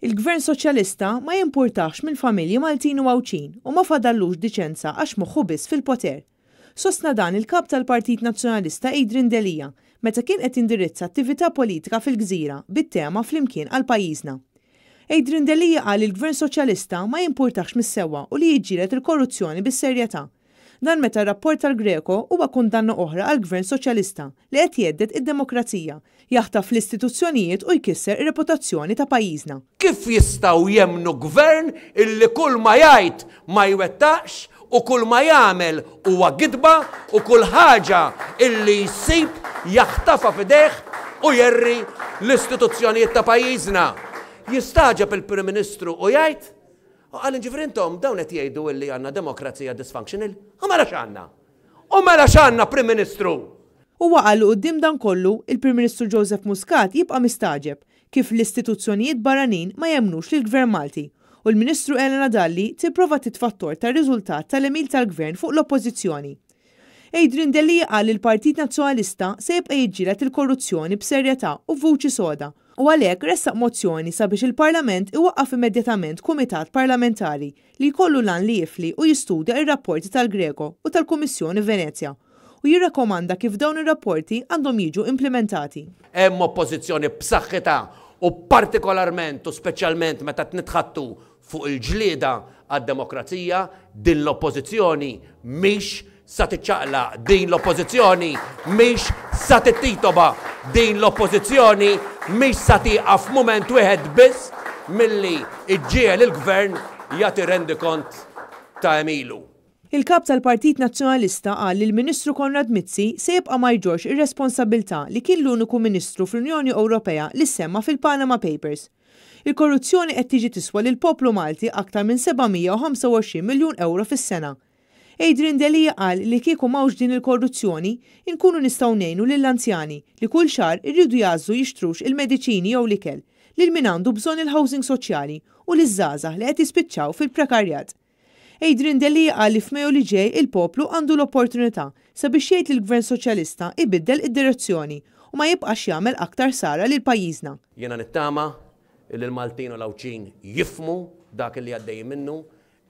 Il-Gvern Soċjalista ma jimpurtahx mill-familji Maltin u Għawdxin u ma fadallux diċenza għax moħħu biss fil-poter. Sostna dan il-Kap tal-Partit Nazzjonalista Adrian Delia meta kien qed jindirizza attività politika fil-Gżira bit-tema Flimkien għal Pajjiżna. Adrian Delia qal li l-Gvern Soċjalista ma jimpurtahx mis-sewwa u li jiġġieled il-korruzzjoni bis-serjetà. Dan meta r-rapport tal-Greco huwa kundanna oħra għall-Gvern Soċjalista li qed jhedded id-demokrazija, jaħtaf l-istituzzjonijiet u jkisser ir-reputazzjoni ta' pajjiżna. Kif jistgħu jemmnu Gvern illi kull ma jgħid ma jwettaqx u kull ma jagħmel huwa gidba u kull ħaġa illi jsib jaħtafha f'idejh u jgħerri l-istituzzjonijiet ta' pajjiżna? Jistagħġeb il-Prim Ministru u jgħid U qal ġifieri intom dawn qed jgħidu illi għandna demokrazija dysfunctional? U mela x'għandna? U mela x'għandna Prim Ministru? Huwa qal li quddiem dan kollu, il-Prim Ministru Joseph Muscat jibqa' mistagħġeb kif l-istituzzjonijiet barranin ma jemmnux lill-Gvern Malti u l-Ministru Elena Dalli tipprova titfa' t-tort tar-riżultat tal-għemil tal-Gvern fuq l-Oppożizzjoni. Adrian Delia qal li l-Partit Nazzjonalista se jibqa' jiġġieled il-korruzzjoni b'serjetà u b'vuċi soda u għalhekk ressaq mozzjoni sabiex il-Parlament iwaqqaf immedjatament kumitat parlamentari li jkollu l-għan li jifli u jistudja r-rapporti tal-Greco u tal-Kummissjoni Venezja u jirrakkomanda kif dawn ir-rapporti għandhom jiġu implimentati. Hemm oppożizzjoni b'saħħitha u partikolarment u speċjalment meta qed nitħaddtu Fuq il-ġlieda għad-demokrazija, din l-Oppożizzjoni mhix sa tiċċaqlaq, din l-Oppożizzjoni mhix sa tittitoba, din l-Oppożizzjoni mhix sa tieqaf mument wieħed biss milli ġġiegħel il-Gvern jagħti rendikont ta' għemilu. Il-Kap tal-Partit Nazzjonalista qal li l-Ministru Konrad Mizzi se jibqa' ma jġorrx ir-responsabbiltà li kien l-uniku Ministru fl-Unjoni Ewropea li ssemma fil-Panama Papers. Il-korruzzjoni qed tiġi tiswa lill-poplu Malti aktar minn 725 miljun ewro fis-sena. Adrian Delia qal li kieku m'hawnx din il-korruzzjoni, inkunu nistgħu ngħinu lill-anzjani li kull xahar iridu jagħżlu jixtrux il-mediċini jew l-ikel, lil min għandu bżonn il-housing soċjali u liż-żgħażagħ li qed jispiċċaw fil-prekarjat. Adrian Delia qal li f'Mejju li ġej il-poplu għandu l-opportunità sabiex jgħid lill-Gvern Soċjalista ibiddel id-direzzjoni u ma jibqax jagħmel aktar ħsara lil pajjiżna. Jiena nittama li l-Maltin u l-Għawdxin jifhmu dak li għaddejjin minnu,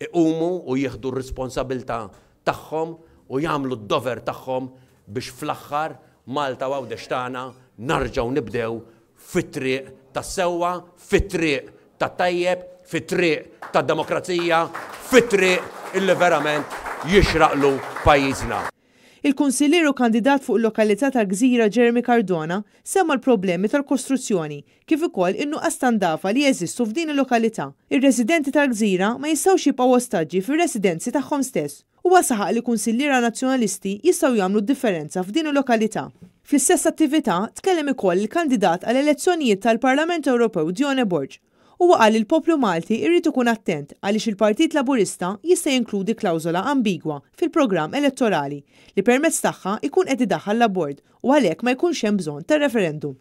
iqumu u jieħdu r-responsabilità tagħhom u jagħmlu d-dover tagħhom biex fl-aħħar Malta u Għawdex tagħna narġgħu nibdew fit-triq tas-sewwa, fit-triq tat-tajjeb, fit-triq tad-demokrazija, fit-triq illi verament jixraqlu pajjiżna. Il-Kunsillier u kandidat fuq il-lokalità tal-Gżira Jeremy Cardona semma l-problemi tal-kostruzzjoni kif ukoll in-nuqqas ta' ndafa li jeżistu f'din il-lokalità. Ir-residenti tal-Gżira ma jistgħux jibqgħu ostaġġi fir-residenzi tagħhom stess. Huwa saħaq li kunsilliera Nazzjonalisti jistgħu jagħmlu d-differenza f'din il-lokalità. Fl-istess attività tkellem ukoll il-kandidat għall-elezzjonijiet tal-Parlament Ewropew Dione Borg. Huwa qal li l-poplu Malti jrid ikun attent għaliex il-Partit Laburista jista' jinkludi klawżola ambigwa fil-programm elettorali li permezz tagħha jkun qed idaħħal l-abort u għalhekk ma jkunx hemm bżonn ta' referendum.